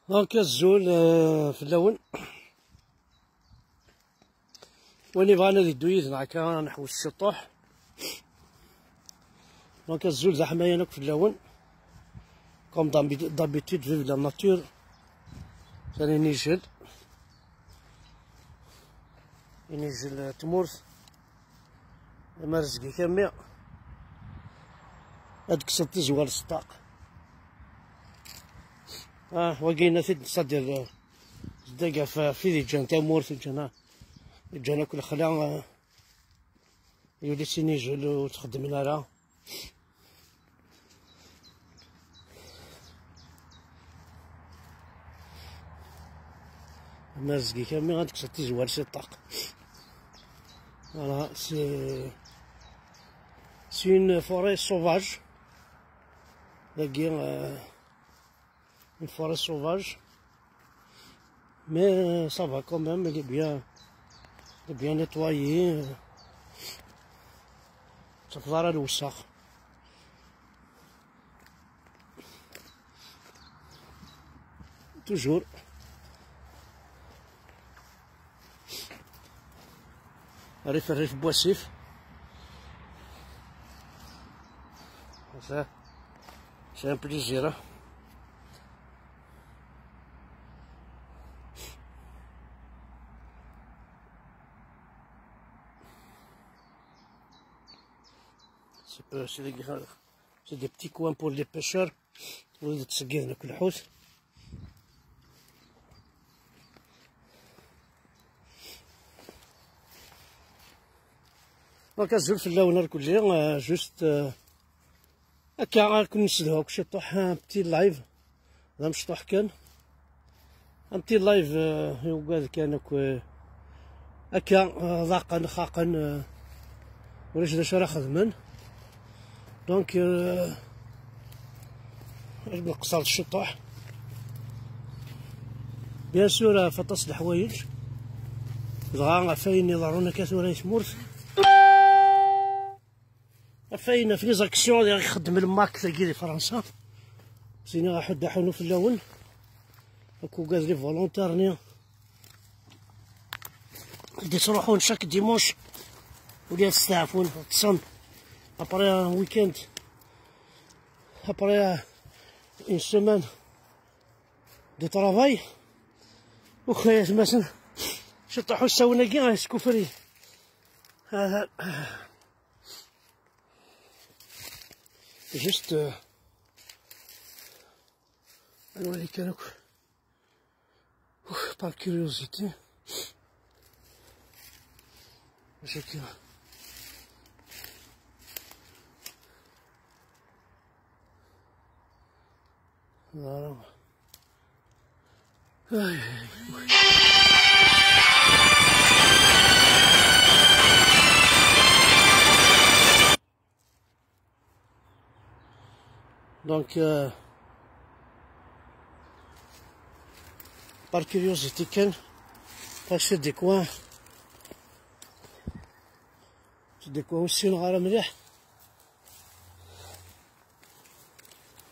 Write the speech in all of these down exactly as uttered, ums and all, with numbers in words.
Donc, azul, euh, fell-awen. Win yebɣan ad iddu yid-neɣ akka, ad nḥewwes ciṭuḥ. Donc, azul d aḥmayan akk fell-awen. Comme d'habi-, d'habitude, vive la nature. Atan inijel. Inijel, euh, tmurt. Amarezg-ik a mmi. Ad d-kkseḍ tizwal s ṭṭaq. Ah, wagi yenna-t-id, c'est-à-dire, euh, zeddig ɣef, ɣef wid yeǧǧan tamurt, yeǧǧan, yeǧǧan akk lexla, euh, yuli s inijel ur ttxeddmen ara. Amarezg-ik a mmi, ad d-kkseḍ tizwal s ṭṭaq. Voilà, c'est, c'est une forêt sauvage. Dagi, euh, une forêt sauvage. Mais, euh, ça va quand même, il est bien, il est bien nettoyé, euh. Ur tettafeḍ ara lewsex. Toujours. Rrif, rrif n wasif. Ça, c'est un plaisir, hein. C'est pas, c'est des, c'est des petits coins pour les pêcheurs. Wid yettṣeggiden akk lḥut. Donc, azul fell-awen irkelli, euh, juste, euh, akka, ad ken-nessedhu akk ciṭuḥ, un petit live. D amecṭuḥ kan. Un petit live, euh, yugad kan akk, euh, akka, euh, ḍaqen, xaqen, euh, ulac d acu ara xedmen. Donc, euh, ad nqeṣṣer ciṭuḥ. Bien sûr, ɣef aṭas n leḥwayeǧ. Dɣa ɣef wayen iḍerrun akka tura i tmurt. Ɣef wayen, ɣef les actions i ixeddem le MAK dagi di Fransa. Zini ɣer ḥedd aḥunu fell-awen. Akk ugad les volontaires-nni. D-ittruḥun chaque dimanche. Ula ad steɛfun, ṭṭsen. Après un week-end. Après une semaine de travail. Ukayat masen. Ciṭuḥ usawen-agi, ah, yeskufri. Ah, juste, euh, ad nwali kan akk. Ouf, par curiosité. Acu akka? Voilà. Ay, ay, ay. Donc, euh, par curiosité kan, parce que des coins, c'est des coins aussi, on a la meilleure.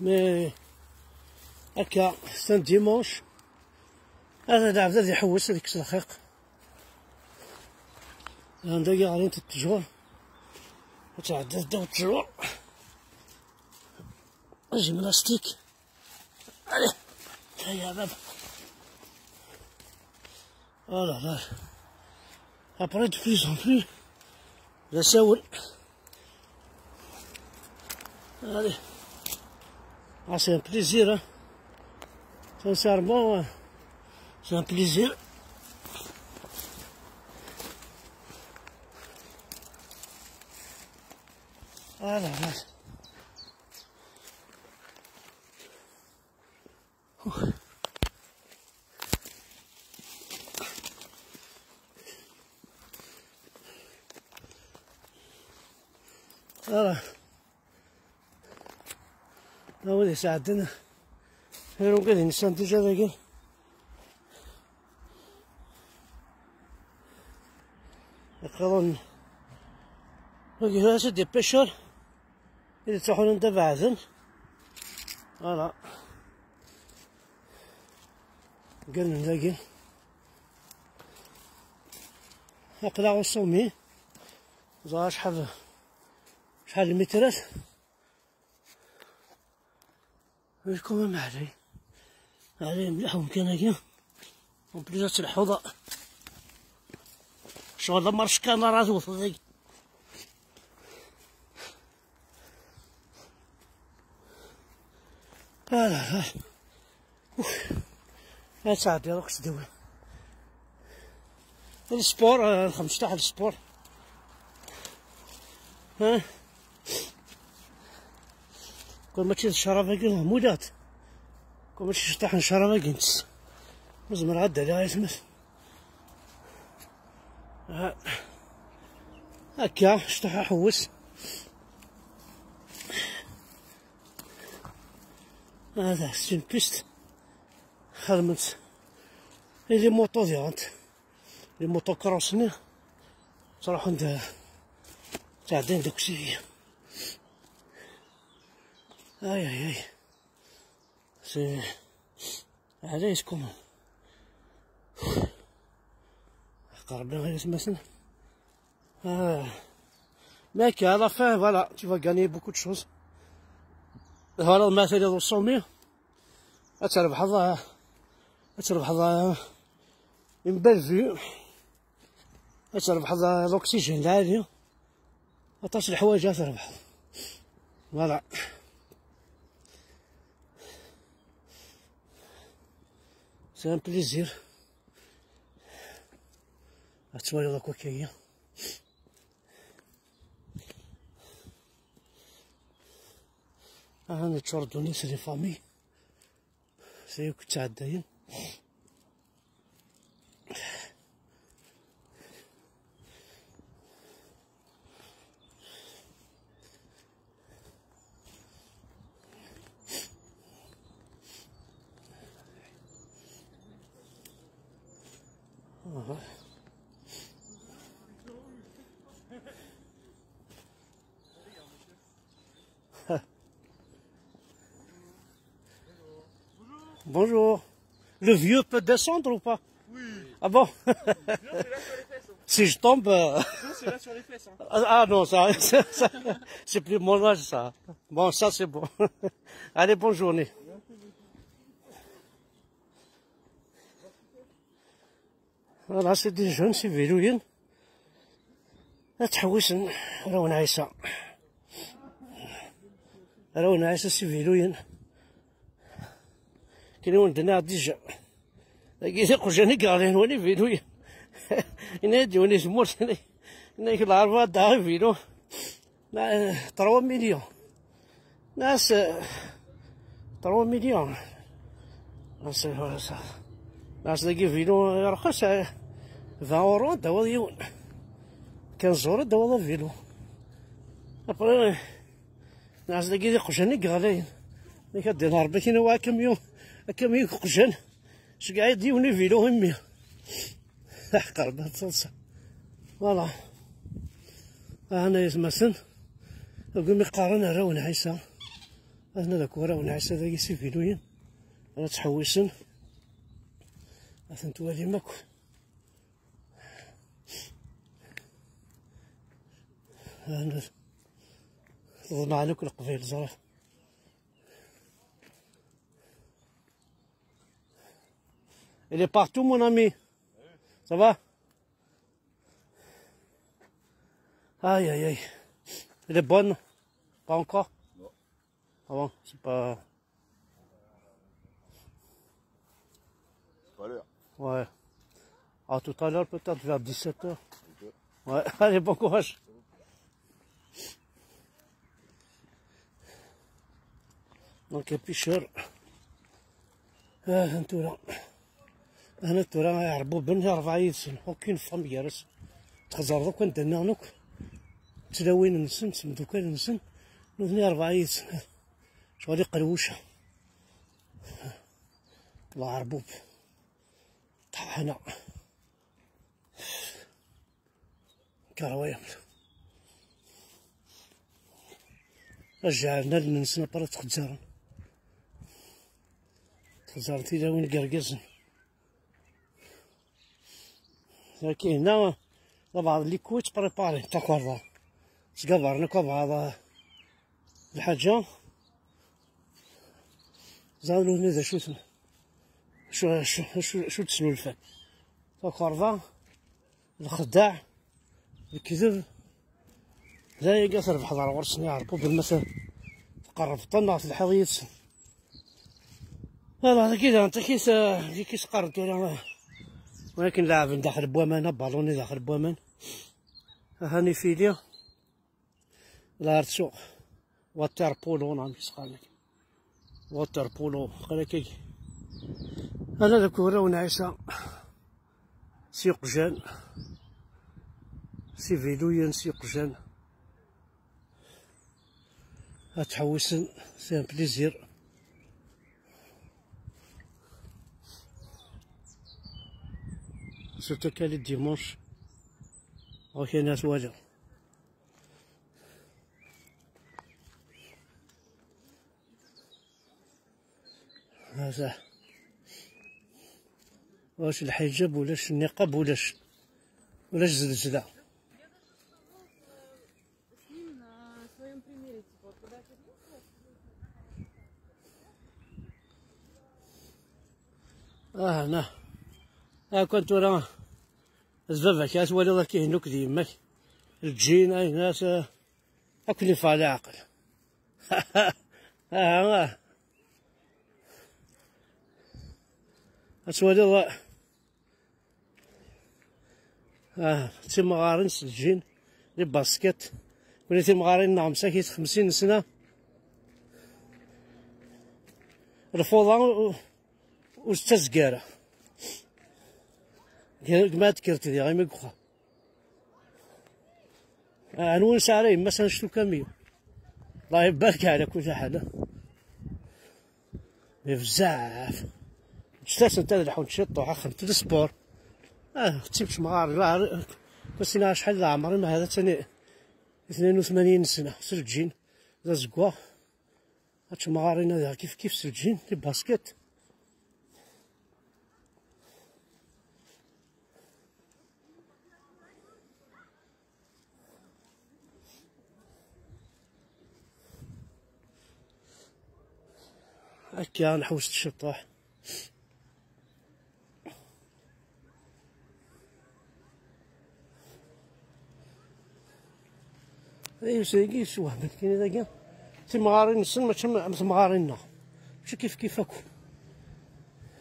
Mais, akka, c'est un dimanche. Ad, ad, ad iḥewwes, ad ikkes lxiq. Anda i ɣlint ttjur. Ad tɛeddiḍ ddaw ttjur. Gymnastique. Allez. Aya, baba. Oh là là. Après, de plus en plus, d asawen. Allez. Ah, c'est un plaisir, hein. Sincèrement, euh, c'est un plaisir. Ah là là. Voilà. Awi d isɛeddan. Arunga d insan déjà dagi. Iqqiḍen. Wagi tura c'est des pêcheurs. I d-ttruḥun anda beɛden. Voilà. Gganen dagi. Aql-aɣ au sommet. Ẓer acḥal, acḥal lmitrat. Wikum ameɛlay. Ɛlay mliḥ umkan-agi. En plus ad telḥuḍ. Ccɣel d amarckan ara tewteḍ dagi. Ah, ah. Uf. Ad tɛeddiḍ akk s ddewin. Lspur, ah, xemsṭaḥ lspur. Ah. Kul mačči d ccrab-agi, mulat. Kul mačči cṭaḥ n ccrab-agi ntess. Ma zemreɣ ad d-aliɣ aytmat. Ah. Akka, cṭaḥ aḥewwes. Hada, c'est une piste. Xedment. Et les motos diɣent. Les motocross-nni. Ttruḥun-d, ttɛeddayen deg usivi. Ay, ay, ay. C'est, allez, c'est comment? Qerben ɣer yesmasen. Ah. Mais à la fin, voilà, tu vas gagner beaucoup de choses. Voilà, ma tiliḍ au sommet. Ad trebḥeḍ, ah, ad trebḥeḍ, ah, une belle vue. Ad trebḥeḍ, ah, l'oxygène lɛali. Aṭas n leḥwayeǧ ad trebḥeḍ. Voilà. C'est un plaisir. Ad twaliḍ akk akkagi. Aha neččur ddunit, les familles. C'est akk ttɛeddayen. Bonjour. Le vieux peut descendre ou pas? Oui. Ah bon? Non, c'est là sur les fesses, hein. Si je tombe, euh, non, c'est là sur les fesses, hein. Ah, ah non, ça, ça, ça, c'est plus mon âge, ça. Bon, ça, c'est bon. Allez, bonne journée. Voilà, c'est des jeunes, c'est des véloyens. Ad ttḥewwisen arraw n Ɛisa. Arraw n Ɛisa s iviluyen. Kini wen-d-nniɣ déjà. Dagi d iqjan i yeɣlin, wali iviluyen. Yenna-yi-d yiwen i tmurt, yenna-k lɛerba ad d-aɣ ivilu. Trois millions. Nas, euh, trois millions. Nas, euh, ça. Nas dagi vilu rxis, euh, vingt euros ad d-tawiḍ yiwen. Quinze euros ad d-tawiḍ avilu. Après, nas dagi d iqjan i yeɣlayen. Nek ad d-iniɣ Rebbi kini wa akamyun, akamyun n iqjan. Ceggeɛ-d yiwen ivilu i mmi. Aḥeqq Rebbi ad teḍsa. Voilà. Ahna yetmasen. Deg umi qqaren arraw n Ɛisa. Ahna d akk arraw n Ɛisa dagi s iviluyen. Ara ttḥewwisen. Ad ten-twalim akk. Ahna ḍemɛen akk Leqbayel, ẓriɣ. Il est partout, mon ami. Ça va? Aïe, aïe, aïe. Elle est bonne? Pas encore? Non. Ah bon, c'est pas... C'est pas l'heure. Ouais. À tout à l'heure, peut-être vers dix-sept heures. Ok. Ouais, allez, bon courage. Donc, les pêcheurs. Ah, tura. Ahna tura iɛerbuben, rebɛa yid-sen. Aucune femme gar-asen. Txeẓreḍ akk anda nniɣen akk. Tlawin-nsen, d temdukal-nsen. Nutni rebɛa yid-sen. Ccɣel iqerwuca. Lɛerbub. Ṭeḥḥana. Karwayam. Ad jɛelen allen-nsen après ttxezzaren. Ttxezzaren tilawin n yergazen. Kihna, la bɛḍ likwi ttprépari takerḍa. Sgabarna kwa bɛḍ lḥaǧa. Ẓan nutni d acu-ten. Acu, acu, acu, acu d-snulfan. Takerḍa, lexdeɛ, lekdeb. D ayagi terbeḥ ɣer ɣur-sen, ya Ṛebbi, uqbel ma tqerrbeḍ-ten neɣ telḥiḍ yid-sen. Ala, dagi daɣen, takit, eh, dagi teqqar tura, eh, walakin leɛben daxel n waman, abaluni daxel n waman. Aha nifili. La rtsu. Water polo, neɣ amek i s-qqaren akka. Water polo, qal akkagi. Ala deg uraw n Ɛisa. S iqjan. S iviluyen, s iqjan. Ad ttḥewwisen, c'est un plaisir. Surtout que les dimanches. Ok, ad twaliḍ. Hada. Ulac lḥijab, ulac nniqab, ulac, ulac zelzla. Ah, na. Ah, kan tura. D baba-k, ad twaliḍ akka ihin akk d yemma-k. Lǧin, ayen, ad, ad ken-yeffeɣ leɛqel. Aha, ah. Ad twaliḍ, ah, timɣarin s lǧin, les baskets. Win timɣarin-nneɣ msakit xemsin sna. Lfuḍa ur, ur tettazgar ara. Gma tkert diɣ imi deg uxxam. Anwa nesɛa ara yemma-s anect ukamyun? Allah ibarek ɛla kulli ḥal. Bezzaf. Ǧǧet-asent ad lḥunt ciṭuḥ, axemt d sport. Ah, d timcemɣar, la, ur ssneɣ acḥal d aɛmer, ma hada tani tnayen u tmanyin sna, s lǧin, d azeggaɣ. Ad temɣarin ad kif kif s lǧin, les baskets. Akka nḥewwes ciṭuḥ. Ay, usayagi yessewhem-d kini dagi. Timɣarin-nsen mačči am, am temɣarin-nneɣ. Mačči kif kif akk.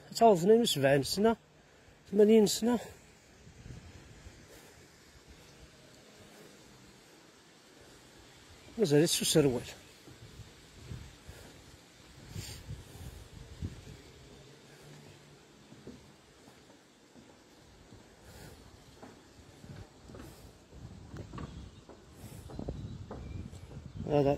Ad taweḍ tnayen u sebɛin sna, tmanyin sna. Mazal-itt s userwal. Voilà.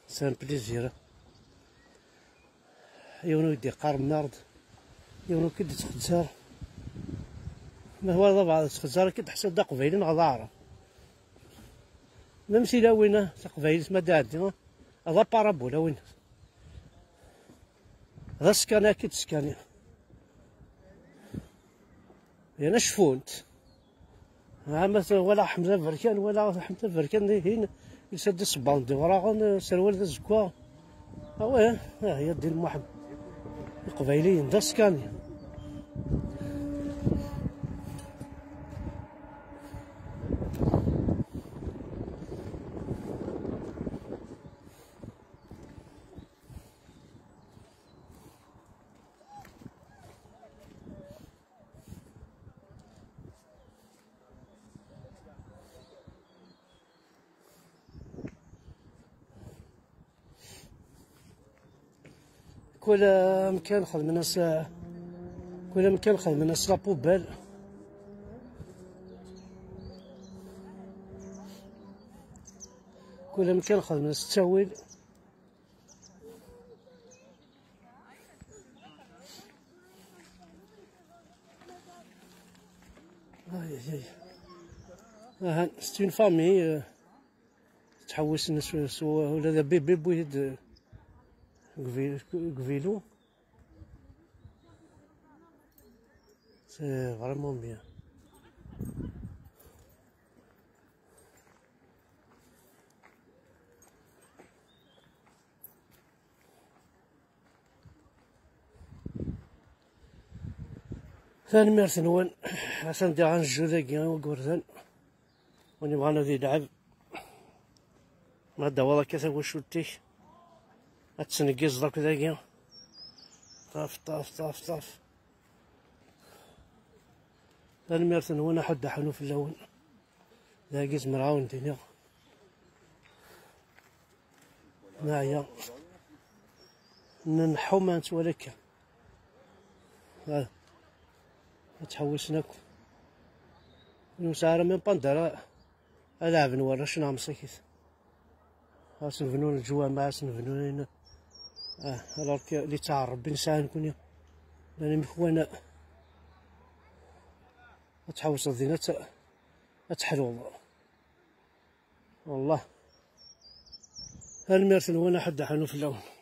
C'est un plaisir. Yiwen ur d-iqqar merde, yiwen ur k-id-ittxezzar. Ma twalaḍ abɛaḍ ittxezzar, ad k-id-teḥsiḍ d aqbayli neɣ d aɛrab. Même si la win taqbaylit ma d-iɛeddi, d aparabul a win. D askani akka i d-skani. Yerna cfunt. Ha, ma t-, wala Ḥemza Berkan, wala Ḥemza Berkan dihin, yelsa-d isebbaḍen d iwraɣen, serwal d azeggaɣ. Awah, ah, ya ddin Muḥemmed. Iqbayliyen, d askani. Kul amkan xedmen-as, kul amkan xedmen-as la poubelle. Kul amkan xedmen-as ttawil. Aïe, aïe, aïe. Ah, c'est une famille, euh, Ttḥewwisen s, s, ula d abibib wid deg vi-, deg vilu. C'est vraiment bien. Tanemmirt-nwen. Atan diɣ anejjud-agi i wagerdan. Win yebɣan ad yelɛeb, ma d-tawiḍ akka tawacult-ik, ad tesneggizeḍ akk dagi. Ṭaf, ṭaf, ṭaf, ṭaf. Tanemmirt-nwen, aḥuddu aḥunnu fell-awen. Dagi zemreɣ ad wen-d-iniɣ neɛya, nḥuma nettwali akka. Ah, ad ttḥewwisen akk. Ur nesɛi ara même pas ara ad ɛeben warrac neɣ msakit. Ad sen-bnun leǧwameɛ, ad sen-bnun ayen. Ah, alors que li ttɛerreb i nesɛa nekni. Llan imekwan ad tḥewseḍ din ad t-, ad teḥluḍ. Wallah. Tanemmirt-nwen, aḥuddu aḥunnu fell-awen.